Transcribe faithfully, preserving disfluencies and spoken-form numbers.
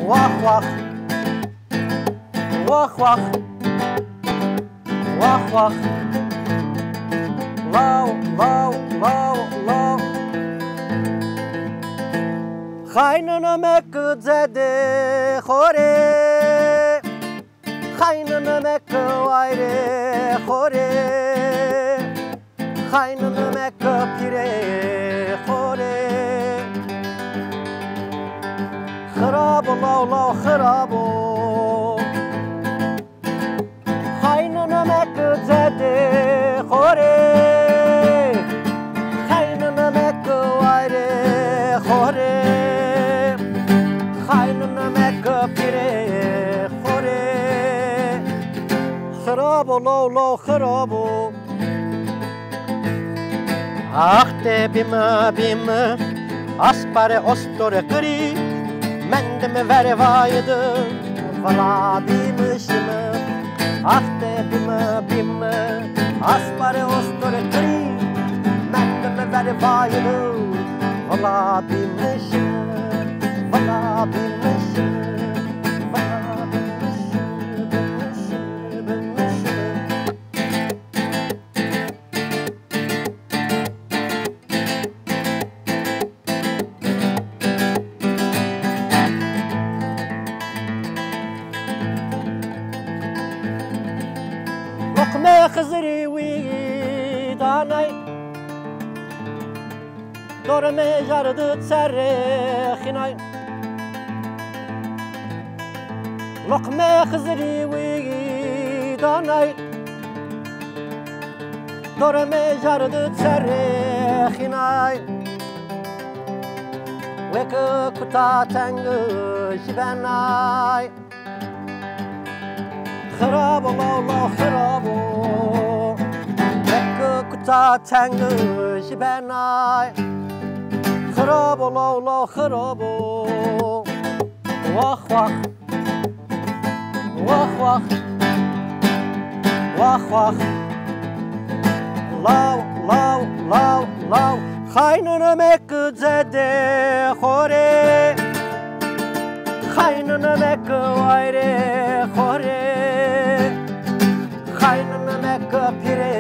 Wax wax. Wax wax. Wax wax. Law, law, law, law. Xaynine me ku cedê xorê. Xaynine me ku wayrê xorê. Xaynine me ku pîrê xorê. Xirabo law law xirabo. Xaynine me ku cedê xorê. Xaynine me ku wayrê xorê. Xaynine me ku pîrê xorê. Xirabo law law xirabo. Ax te bîme bîme, aspare ostore qirî, mendime verê vayê de, vela bîme şime. Ax te bîme bîme, aspare ostore qirî, mendime verê vayê de, vela bîme şime, vela bîme şime, vela bîme şime, bîme şime, bîme şime. Loqmê Xizirî wî danay. Dormê jar di serê xînay. Loqmê Xizirî wî danay. Dormê jar di serê xînay. Wek kuta teng ji benay. Xirabo law law xirabo. Wek kuta teng ji benay. Xirabo law law xirabo. Wax wax. Wax wax. Wax wax. Law law law law. Xaynine me ku cedê xorê. Xaynine me ku wayrê xorê. Xaynine me ku pîrê